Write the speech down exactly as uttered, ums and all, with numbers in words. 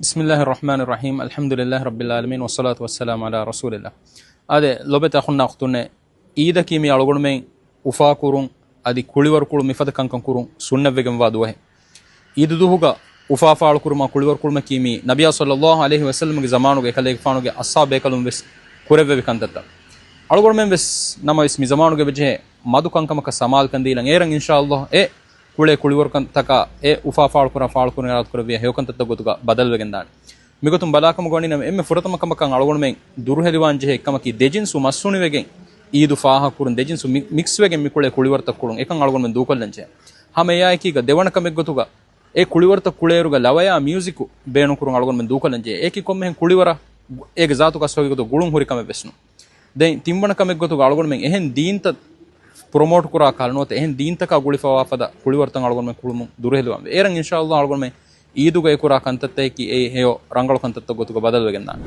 بسم الله الرحمن الرحيم، الحمد لله رب العالمين، والصلاة والسلام على رسول الله. އާދެ، ލޮބެތި އަޚުންނާ އުޚްތުންނޭ، އީދަކީ މި އަޅުގަނޑުމެން އުފާކުރުން އަދި ކުޅިވަރުކުޅުން މިފަދަ ކަންކަން ކުރުން ސުންނަތްވެގެންވާ ދުވަހެއް. އީދު ދުވަހުގަ އުފާ ފާޅުކުރުމާ ކުޅިވަރުކުޅުމަކީ މީ ނަބިއްޔާ ޞައްލައްލާހު ޢަލައިހި ވަސައްލަމްގެ ޒަމާނުގަ އެކަލޭގެފާނުގެ އަޞްޙާބު ބޭކަލުން ވެސް ކުރެއްވެވި ކަންތައްތައް. އަޅުގަނޑުމެން ވެސް ނަމަވެސް މި ޒަމާނުގަ ވެޖެހޭ މަދު ކަންކަމަކަށް ސަމާލުކަން ދީލަން އޭރަށް އިންޝާﷲ އެ ކުޅޭ ކުޅިވަރުކަންތަކާ އެ އުފާ ފާޅުކުރާ ފާޅުކުރުން އިރާދަކުރެއްވިޔާ ހެޔޮކަންތައްތައް ގޮތުގަ ބަދަލުވެގެންދާނެ. މިގޮތުން ބަލާކަމުގަ ވަނީ ނަމަ އެންމެ ފުރަތަމަ ކަމަކަށް އަޅުގަނޑުމެން ދުރުހެލިވާން ޖެހޭ އެއްކަމަކީ ދެޖިންސު މަސްހުނިވެގެން އީދު ފާހަގަކުރުން، ދެޖިންސު މި-، މިކްސްވެގެން މި ކުޅޭ ކުޅިވަރުތައް ކުޅުން އެކަން އަޅުގަނޑުމެން ދޫކޮށްލަން ޖެހޭ. ހަމަ އެއާއެކީގަ ދެވަނަ ކަމެއްގޮތުގަ އެ ކުޅިވަރުތައް ކުޅޭއިރުގަ ލަވަޔާ މިއުޒިކު ބޭނުންކުރުން އަޅުގަނޑުމެން ދޫކޮށްލަން ޖެހޭ. އެއީކީ ކޮންމެހެން ކުޅިވަރަށް އޭގެ ޒާތުގަ އަސްލު ވަގުތު ގުޅުން ހުރި ކަމެއް ވެސް ނޫން. ދެން ތިންވަނަ ކަމެއްގޮތުގަ އަޅުގަނޑުމެން އެހެން ދީންތައް ޕްރޮމޯޓް ކުރާ ކަހަލަ ނުވަތަ އެހެން ދީންތަކާ ގުޅިފަވާ ފަދަ ކުޅިވަރުތައް އަޅުގަނޑުމެން ކުޅުމުން ދުރުހެލިވާންވެ. އޭރަށް އިންޝާﷲ އަޅުގަނޑުމެން އީދުގަ އެކުރާ ކަންތައްތަކަކީ އެއީ ހެޔޮ ރަނގަޅު ކަންތައްތައް ގޮތުގަ ބަދަލުވެގެންދާނެ.